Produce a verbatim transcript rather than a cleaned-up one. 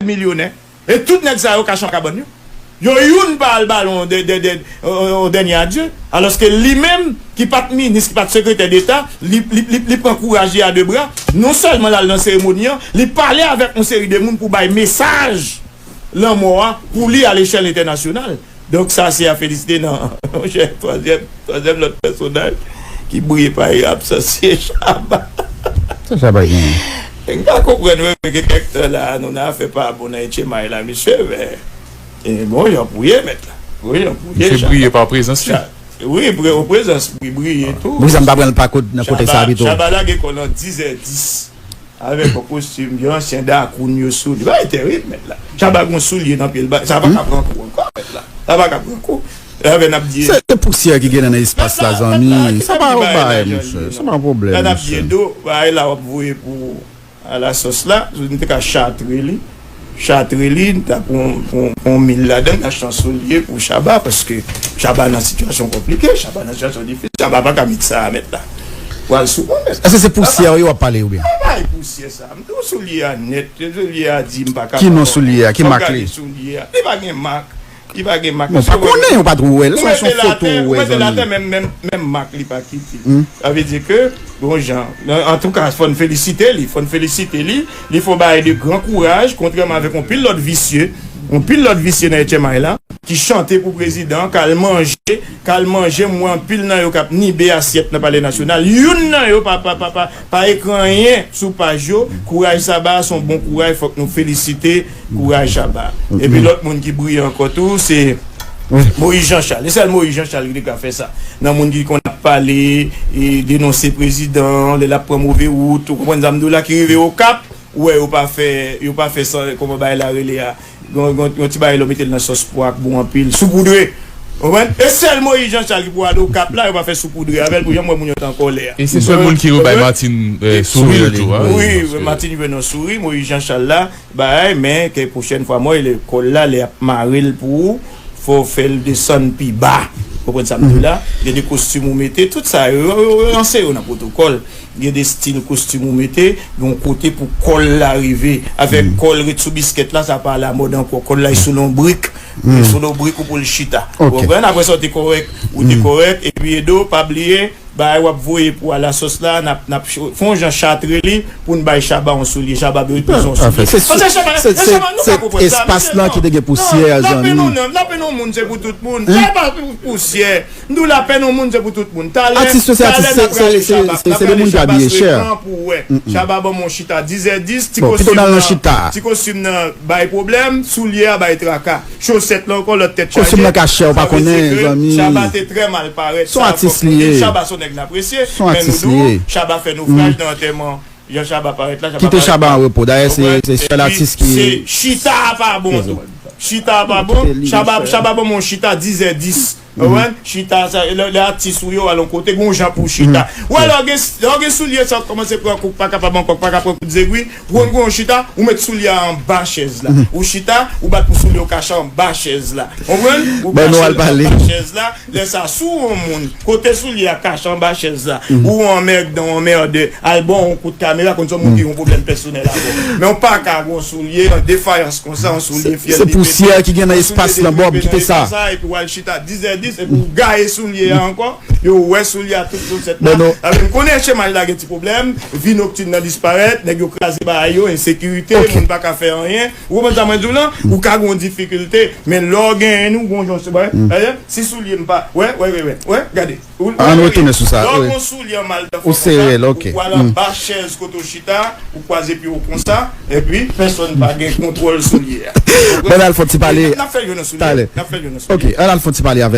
milyonè. E tout nèg sa yo kache nan kabann yo. Yo youn pa al ba l yon dè- dè- dè- yon- yon dènye adye. Alòske li menm, ki pa t minis, ki pa t sekretè deta, li, li, li, li pran kouraj li a de bra. Non sèlman l al nan seremoni an, li pale avèk yon seri de moun pou bay mesaj lanmò a pou li a lechèl entènasyonal. Donk sa se a felisite nan monchè, twazyèm, twazyèm lòt pèsonaj ki briye pa erap sa se Shabba. Sa Shabba genyen? M pa konprann, wi, wi, gen kèk tan la, nou nan afè pa bon nan H M I la, mesye, men, e, bon jan pou ye, mèt la. Bon jan pou ye, Misye briye pa prezans li. Wi, pre- prezans li briye tou. Poukisa m pa pran l pa kot nan kote sa pito? Shabba lage kò l nan dizè dis. Avèk yon kostim, yon ansyen dakoun yo sou li. Bagay terib, mèt la. Shabba gon soulye nan pye l, sa pa ka pran kou ankò, mèt la. Sa pa ka pran kou. Avè n ap di Se, se pousyè ki gen nan espas la, zanmi. Sa pa yon bagay, monchè. Sa pa yon pwoblèm, monchè. Lè n ap di Edo, bagay la w ap voye pou a la sòs la, nou te ka chatre li. Chatre li, n ta pran yon, pran yon, pran yon mil ladan l, n achte yon soulye pou Shabba, paske Shabba nan sitiyasyon konplike, Shabba nan sitiyasyon difisil, Shabba pa ka met sa a mèt la. Pral sou mwen, mèt. Èske se pousyè yo ap pale oubyen? Pa bay pousyè sa. M tou soulye a nèt, soulye a di m pa ka. Ki non soulye a? Ki mak li? Soulye a. Li pa gen mak. Li pa gen mak. Bon, pa konnen, ou pa twò wè l, se yon foto ou wè, zanmi. Menm, menm, menm mak li pa kite. Sa vle di ke, bon jan, antouka, fò n felisite li, fò n felisite li. Li fè yon bagay de gran kouraj, kontrèman avèk yon pil lòt visye, yon pil lòt visye nan H M I la, ki chante pou prezidan, k al manje, k al manje, m wè anpil nan yo k ap nibe asyèt nan Palè Nasyonal. Youn nan yo pa, pa, pa, pa, pa ekri anyen sou paj yo. Kouraj Shabba, se yon bon kouraj, fòk nou felisite kouraj Shabba. Epi lòt moun ki briye ankò tou, se Moïse Jean Charles. E sèl Moïse Jean Charles ki te ka fè sa. Nan moun ki konn ap pale, e denonse prezidan, lè l ap pran move wout, ou konprann sa m di w la, ki rive Okap, ou wè yo pa fè, yo pa fè sa, kòman bagay la rele a, yon, yon, yon ti bagay lè w mete l nan sòs pwa k bon anpil, soupoudre. Ou konprann? E sèl Moïse Jean Charles ki pou ale Okap la, yo pa fè soupoudre avè l pou jan m wè moun yo t an kòlè a. E se sèl moun ki rebay Martine, eh, souri tou, hein. Wi, Martine jwenn yon souri, Moïse Jean Charles la, bay, men ke pwochèn fwa, mwen, lekòl la, lè y ap mare l pou ou, fò w fè l desann pi ba. Ou konprann sa m di w la? Gen de kostim ou mete, tout sa, yo, yo, yo, yo ranse yo nan pwotokòl. Gen de estil kostim ou mete, gen yon kote pou kòl la rive. Avèk kòl ret sou biskèt la, sa pa alamòd ankò. Kòl la, e sou lonbrik. E sou lonbrik ou pou l chita. Ou konprann? Apre sa, ou te kòrèk. Ou te kòrèk. Epi, Edo, pa bliye, bagay w ap voye pou a la sòs la, n ap, n ap ch- fè yon jan chatre li pou n bay Shabba yon soulye. Shabba be- bezwen yon soulye. Paske Shabba, se, se, Shabba, nou se, pa konprann sa, espas mesye, lan ki te gen pousyè, zanmi. N ap pene yon moun, se pou tout moun. Sa pa pou pousyè. M di w lapèn yon moun, se pou tout moun. Talè, atis yo se talè atis, n ap se, rale se, Shabba. Se, n ap se de rale moun ki Shabba abiye chè. Sou ekran pou w wè. Shabba ban m yon chita dizè dis, ti Bon, pito kostim n al nan nan, chita. Ti kostim nan bay pwoblèm, soulye a bay traka. Chosèt la ankò, lòt tèt chaje. Kostim nan ka chè, ou pa konnen, zanmi. Shabba te trè mal parèt. Son atis li ye. Shabba son nèg n apresye, men nou di w, Shabba fè nofraj nan antèman. Jan Shabba parèt la, Shabba parèt la. Kite Shabba an repo. Dayè, se, se sèl atis ki. Se chita a pa bon tou. Chita a pa bon. Shabba, Shabba ban m yon chita dizè dis. Ou konprann? Chita sa, lè, lè atis ou yo al yon kote, gon jan pou chita. Ou wè, lè w gen, lè w gen soulye sa, w kòmanse pran kou, pa kapab ankò, pa ka pran kout zegwi, ou konn gon chita, ou met soulye a anba chèz la. Ou chita, ou bat pou soulye w kache anba chèz la. Ou konprann? Ou kache anba chèz la. Lè sa, si w yon moun, kote soulye a kache anba chèz la, ou anmèdan, ou anmède, al ba w yon kout kamera, konn se yon moun ki gen yon pwoblèm pèsonèl avè w. Men w pa ka gon soulye an defayans konsa, yon soulye fyèl de pete, yon soulye de pete nan eta sa, epi w al chita dizè dis, epi w gaye soulye a ankò, yo wè soulye a tout sou sèt la. Sa vle di, m konnen chemaj la gen ti pwoblèm, vi noktin nan disparèt, nèg yo kraze bagay yo, ensekirite, moun pa ka fè anyen. Ou konprann sa mwen di w lan? Ou ka gen yon difikilte, men lè w genyen nou, gon jan se bagay. Si soulye m pa, wè, wè, wè, wè, wè, gade. Ou, an retounen sou sa, lè w gon soulye an mal dan fò konsa, ou pral anba chèz kote w chita, ou kwaze pye w konsa, epi pèsonn pa gen kontwòl soulye a. Bon, n al fè ti pale. N ap fè l jwe nan soulye. N ap fè l jwe nan soulye. Ok, an al fè ti pale avèk